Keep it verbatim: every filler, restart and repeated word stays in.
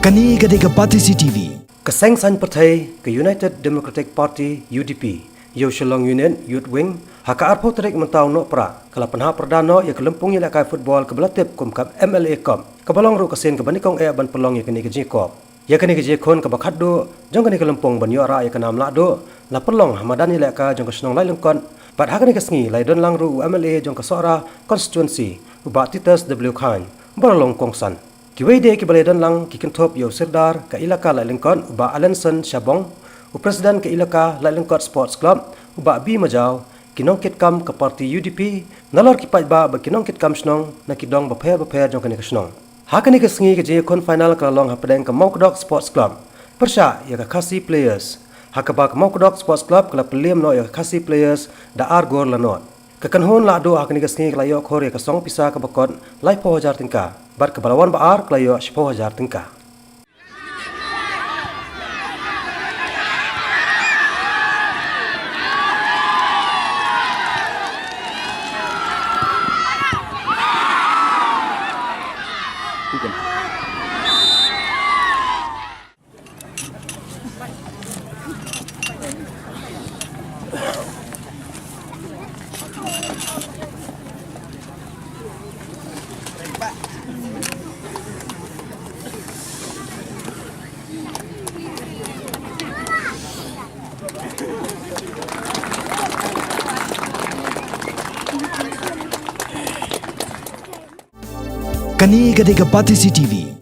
Kane ka dei ka Batesi T V. Ka seng saiñ pyrthei ka United Democratic Party, U D P, ïa u Shillong Unit Youth Wing, ha ka arphew tarik mynta u Nohprah, ka la pynhap pyrda noh ïa ka lympung ïalehkai football kaba la tip kum ka M L A Cup, kaba long ruh ka sien kaba nyngkong eh ban pynlong ïa kane ka jingïakop. Ïa kane ka jingïakhun kaba khatduh jong kane ka lympung ban ïoh rah ïa ka nam lahduh, la pynlong ha madan ïalehkai jong ka shnong Laitlyngkot, bad ha kane ka sngi la ïadon lang ruh u M L A jong ka Sohra Constituency, u Bah Titus W Chyne, ba la long kongsan. Kiwei de kiba la ïadon lang ki kynthup ïa u Sirdar ka Elaka Laitlyngkot, u Bah Alanson Shabong, u President ka Elaka Laitlyngkot Sports Club, u Bah B Majaw, ki nongkitkam ka party U D P, nalor ki paidbah bad ki nongkitkam shnong na ki dong bapher bapher jong kane ka shnong. Ha kane ka sngi ka jingïakhun final ka la long hapdeng ka Mawkdok Sports Club pyrshah ïa ka Khasi Players, ha kaba ka Mawkdok Sports Club ka la pynliem noh ïa ka Khasi Players da ar gol la nod. Ka kynhun lahduh ha kane ka sngi ka la ïoh khur ïa ka song pisa kaba kot laiphew hajar tyngka, bad kaba la wan ba ar ka la ïoh shiphew hajar tyngka. Kane ka dei ka Batesi T V.